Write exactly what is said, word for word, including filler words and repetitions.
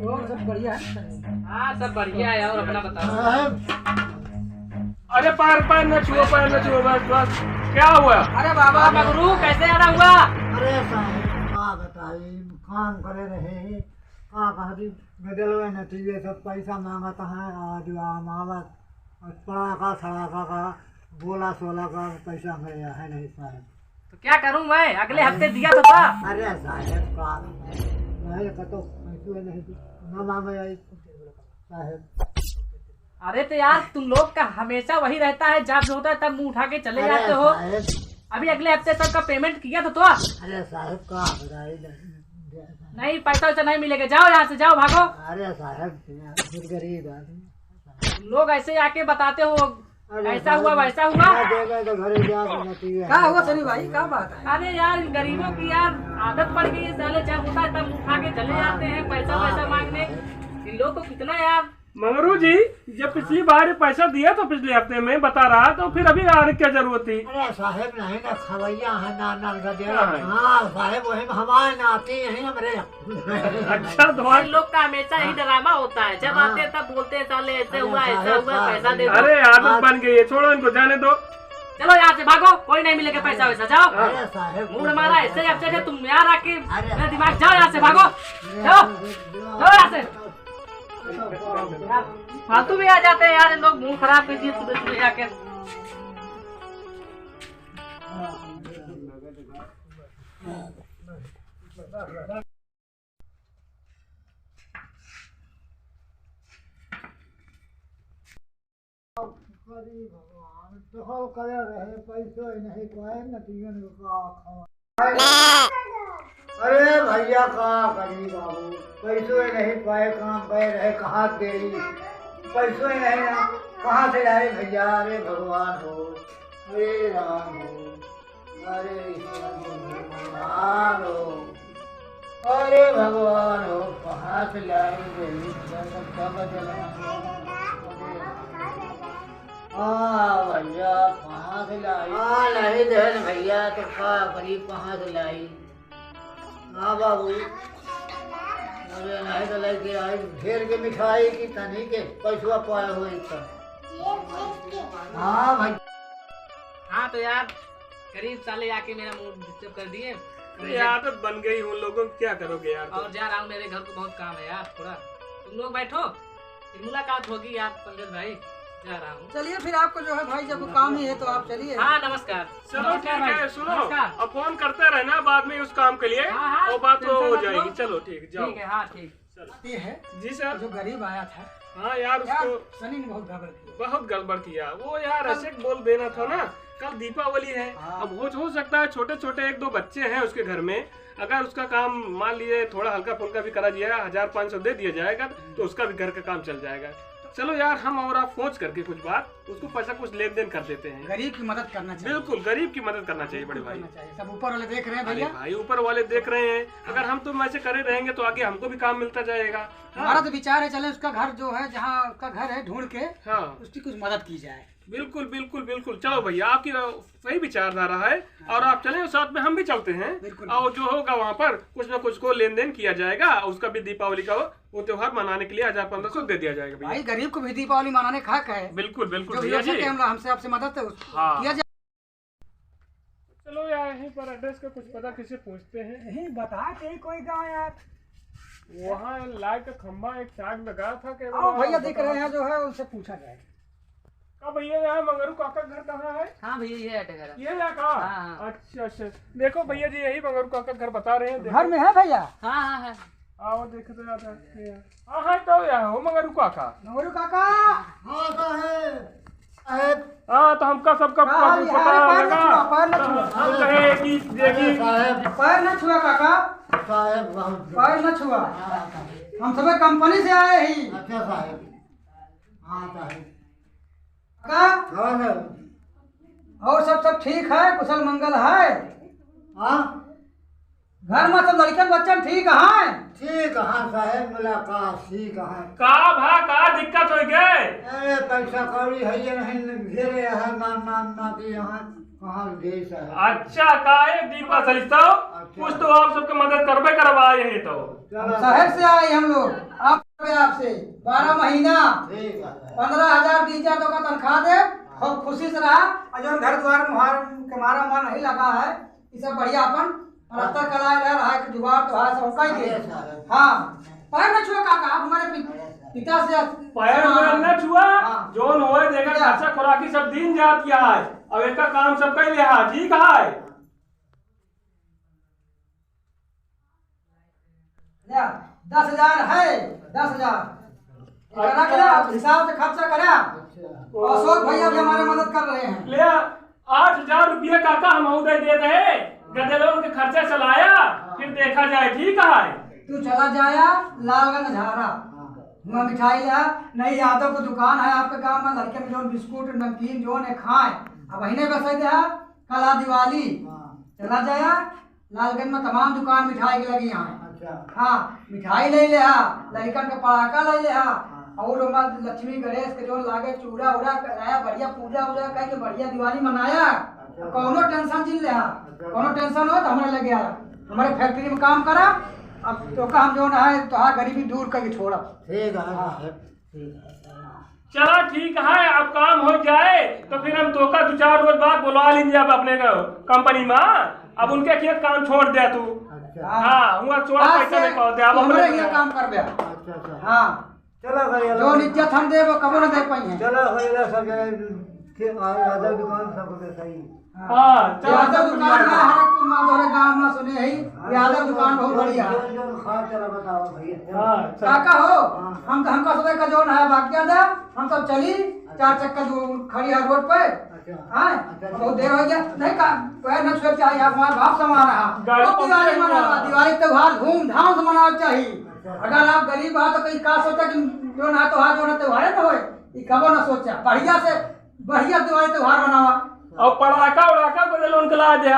और सब बढ़िया है? हाँ, सब बढ़िया है। और अपना बताओ। साहब। अरे पैर, पैर न छुओ, पैर न छुओ, बस, बस। क्या हुआ? अरे बाबा, हाँ, मगरू, कैसे आना हुआ? अरे साहब, का बताई, काम करे रहे, का कहती, बदलवे न चाहिए, सब पैसा मांगत हैं, आज आम आवत, और पड़ाका सड़ाका का, बोला सोला का पैसा मेरे यहाँ है नहीं साहब। तो क्या करूं मैं? अगले हफ्ते दिया तो था। अरे साहब, का, मैं का तो पैसे नहीं, ना मांगे आई, साहब। अरे तो यार, तुम लोग का हमेशा वही रहता है, जब जो होता है तब मुंह उठा के चले अरे जाते हो। साहब। अभी अगले हफ्ते सबका पेमेंट किया था तो? अरे साहब, का बताई नहीं। नहीं, पैसा वैसा नहीं मिलेगा, जाओ यहाँ से, जाओ, भागो। अरे साहब, बहुत गरीब आदमी। तुम लोग ऐसे आके बताते हो, अरे ऐसा साहब, हुआ, वैसा हुआ। ना देगा तो घरे जा के नतिया का हुआ है। सनी भाई, का बात है? अरे यार, इन गरीबों की यार आदत पड़ गई है, साले जब होता है तब उठा के चले जाते हैं पैसा वैसा मांगने। इन लोग को कितना यार। मंगरू जी, जब पिछली बार ये पैसा दिया था पिछले हफ्ते में, बता रहा, तो फिर अभी आने की क्या जरूरत थी? अरे साहब, नहीं ना, खवैया है, ना, ना, गदेला। हाँ। हाँ, साहब, वही में हमारे नाती यहीं हमरे। अच्छा, तो इन लोग का हमेशा यही हाँ। ड्रामा होता है, जब हाँ। आते हैं तब बोलते हैं, "साले ऐसे अरे हुआ, ऐसा साहब, हुआ, हाँ। पैसा दे दो।" अरे, आदत हाँ। बन गई है, छोड़ो इनको, जाने दो। चलो यहाँ से भागो, कोई नहीं मिलेगा पैसा वैसा, जाओ। अरे साहब, मूड हमारा ऐसे ही अच्छा है, तुम यहाँ आके अरे मेरा दिमाग, जाओ यहाँ से, भागो। अरे जाओ, जाओ यहाँ से। फालतू में आ जाते हैं यार, इन लोग मुंह खराब कर दिए सुबह सुबह आके। अरे भगवान, तो करे रहे, पैसो ही नहीं पाए, नतियन को का खावा। अरे भैया, का करी बाबू, पैसो ही नहीं पाए, काम पे रहे, कहाँ देई, पैसो ही नहीं ना, कहाँ से लाए भैया? अरे भगवान हो, अरे राम हो, अरे ईश्वर हो, भगवान हो, अरे भगवान हो, कहाँ से लाए देई, भैया, सब का बदल। हाँ भैया, कहाँ से लाई? हाँ, नहीं देन भैया, तो का करी, कहाँ से लाई? हाँ बाबू, अरे नहीं तो लेके आई ढेर के मिठाई की तनी के पैसवा पाए हो इतना। हाँ भाई। हाँ तो यार, गरीब साले आके मेरा मूड डिस्टर्ब कर दिए। अरे, आदत बन गई उन लोगों की, क्या करोगे यार तुम? और जा रहा हूँ, मेरे घर को बहुत काम है यार, थोड़ा तुम लोग बैठो। फिर मुलाकात होगी यार पंकज भाई, जा रहा हूँ। चलिए फिर, आपको जो है भाई, जब काम ही है तो आप चलिए। हाँ, नमस्कार। चलो, नमस्कार ठीक भाई। है, सुनो, नमस्कार। अब फोन करते रहना बाद में उस काम के लिए, हाँ, हाँ, और बात तो टेंशन हो मत लो। जाएगी। चलो, ठीक, जाओ। ठीक है, हाँ, ठीक। चलो। ये है जी सर। जो गरीब आया था। हाँ यार, यार, उसको सनी ने बहुत गड़बड़ किया। बहुत गड़बड़ किया वो यार, कल ऐसे बोल देना था ना, कल दीपावली है। हाँ। अब हो, हो सकता है छोटे छोटे एक दो बच्चे हैं उसके घर में, अगर उसका काम मान लीजिए थोड़ा हल्का फुल्का भी करा दिया, हजार पाँच सौ दे दिया जाएगा, तो उसका भी घर का काम चल जाएगा। चलो यार, हम और आप सोच करके कुछ बात, उसको पैसा कुछ लेन देन कर देते हैं। गरीब की मदद करना चाहिए। बिल्कुल, गरीब की मदद करना चाहिए बड़े बिल्कुल भाई। करना चाहिए। सब ऊपर वाले देख रहे हैं अरे भैया। भाई, ऊपर वाले देख रहे हैं। अगर हम तुम ऐसे करे रहेंगे तो आगे हमको भी काम मिलता जाएगा। हाँ। हमारा तो विचार है, चले उसका घर जो है, जहाँ उसका घर है, ढूंढ के हाँ। उसकी कुछ मदद की जाए। बिल्कुल, बिल्कुल, बिल्कुल। चलो भैया, आपकी सही विचारधारा है। हाँ। और आप चलें, साथ में हम भी चलते हैं। बिल्कुल। और जो होगा वहाँ पर कुछ ना कुछ को लेन देन किया जाएगा, उसका भी दीपावली का वो, वो त्योहार मनाने के लिए हजार पन्द्रह सौ दे दिया जाएगा भैया। भाई, गरीब को भी दीपावली मनाने का हक है। बिल्कुल, बिल्कुल जो भी भैया हो सके, जी। हम, हमसे आपसे मदद हाँ। किया जाए। चलो यार, यहीं पर एड्रेस का कुछ पता किसी से पूछते हैं। यहीं बता के ही कोई गाँव यार। वहाँ लाइट का खंभा एक साइड में गया था, केबल आओ वाला भैया, वो दिख बता रहे हैं जो है, उनसे पूछा जाए। का भैया, यहाँ मंगरू काका घर कहाँ है? हाँ भैया, ये है घर। ये है का? हाँ, हाँ। अच्छा, अच्छा। देखो भैया जी, यही मंगरू काका घर बता रहे हैं, देखो। घर में है भैया? हाँ, हाँ, है। आओ, देखते हैं। हाँ, हाँ, तो यहाँ हो मंगरू काका। मंगरू काका। हाँ, साहेब। साहेब। हाँ, तो हमका सबका का हाल है? पता पैर न लगा। छुआ, पैर न छुआ। हम कहे कि देखी। अरे साहेब। पैर न छुआ काका। साहेब, बहुत पैर न छुआ। हाँ, साहेब। हम सबे कंपनी से आए ही। अच्छा साहेब। हाँ साहेब। का? हाँ साहेब। और सब, सब ठीक है, कुशल मंगल है? हाँ। घर में सब लड़कन बच्चन ठीक हैं? ठीक हैं साहेब, मुलाकात ठीक है। का भा, का दिक्कत हो गए? अरे पैसा कौड़ी है ये नहीं, घेरे है नाम, नाम, ना के यहाँ। कहाँ गए साहब? अच्छा, काहे दीपा सरिता? अच्छा। कुछ तो आप सबके मदद करबे करवाए है तो। चलो। हम शहर से आए हम लोग, आप, आपसे बारह महीना, ठीक है। पन्द्रह हजार बीस हजार तो का तनख्वाह दे, खूब खुशी से रहा, और जो घर द्वार मुहार के मारा मन नहीं लगा है, ये सब बढ़िया अपन प्लास्टर कराए रहा, रहा के जुगाड़ तो है, सब कह दे। अरे साहब। हाँ, पैर न छुआ काका, आप हमारे पि-, पिता से पैर समान वैर है। न छुआ, हाँ। जोन होए, देखा, या। खर्चा खुराकी सब दिन जात गया है। अब एका काम सब कर ले, हाँ, ठीक है। ले, दस हजार है, दस हजार। एका रख ले, हिसाब से खर्चा करा। अच्छा। और अशोक भैया भी हमारे मदद कर रहे हैं। ले, आठ हजार रुपया काका हम दे देते हैं, गदेलोन के खर्चा चलाया, फिर देखा जाए, ठीक है। तू चला जाया लालगंज झारा, वहाँ मिठाई ला, नहीं यादव को दुकान है आपके गांव में, लड़के में जोन बिस्कुट नमकीन जोन है खाए, अब वही नहीं बसाई दे, कला दिवाली। हाँ। चला जाया लालगंज में तमाम दुकान मिठाई के लगी हैं। अच्छा। हाँ, मिठाई ले ले हा, लड़कन का पड़ाका ले ले हा, हाँ। और ओमा लक्ष्मी गणेश के जोन लागे चूड़ा उड़ा कराया, बढ़िया पूजा उजा करके बढ़िया दिवाली मनाया। अच्छा। कौनो टेंशन जिन ले हा, अच्छा। कौनो टेंशन हो तो हमारे लगे आया, हमारे फैक्ट्री में काम करा। अब तो का हम जोन है तो हाँ गरीबी दूर करके छोड़ा। ठीक है, हाँ। ठीक है। चला ठीक है, अब काम हो जाए तो फिर हम तोका दो चार रोज बाद बुलवा लीन जाब अपने को कंपनी में। अब उनके खेत काम छोड़ दे तू। अच्छा। हाँ, हुआ छोड़ा, आज पैसा से नहीं पावते, अब तू हमरे हमरे लिए लिए काम करबे। अच्छा, अच्छा। हाँ। चला भैया, जो इज्जत हम देबो, कबो न दे पाई है। चला भैया, सब जगह के, आ, यादव दुकान सब के सही। हाँ, चला यादव सब दुकान बढ़िया। है, हर कोई माधोरे गांव में सुने ही, हाँ, यादव दुकान बहुत जो, बढ़िया। जो, जो खा चला बताओ भैया। हाँ, चला। काका हो, हाँ। हम तो, हमका सुबह का जोन है, बाकी ज्यादा, हम सब चली, चार चक्का जो खड़ी है रोड पे। अच्छा। हाँ, अच्छा, बहुत देर हो गया। नहीं का, पैर न छुए चाहिए, आप हमारे बाप समान रहा। गाड़ी तो दिवाली पहुंच गई मनावा, बा। दिवाली त्योहार धूमधाम से मनावा चाहिए। अच्छा। अगर आप गरीब हो तो कहीं का सोचा कि जो ना त्योहार, जो ना त्योहार है ना होए, ये कबो ना सोचा। बढ़िया से, बढ़िया दिवाली त्योहार मनावा। और पड़ाका उड़ाका बदल उनके ला दे।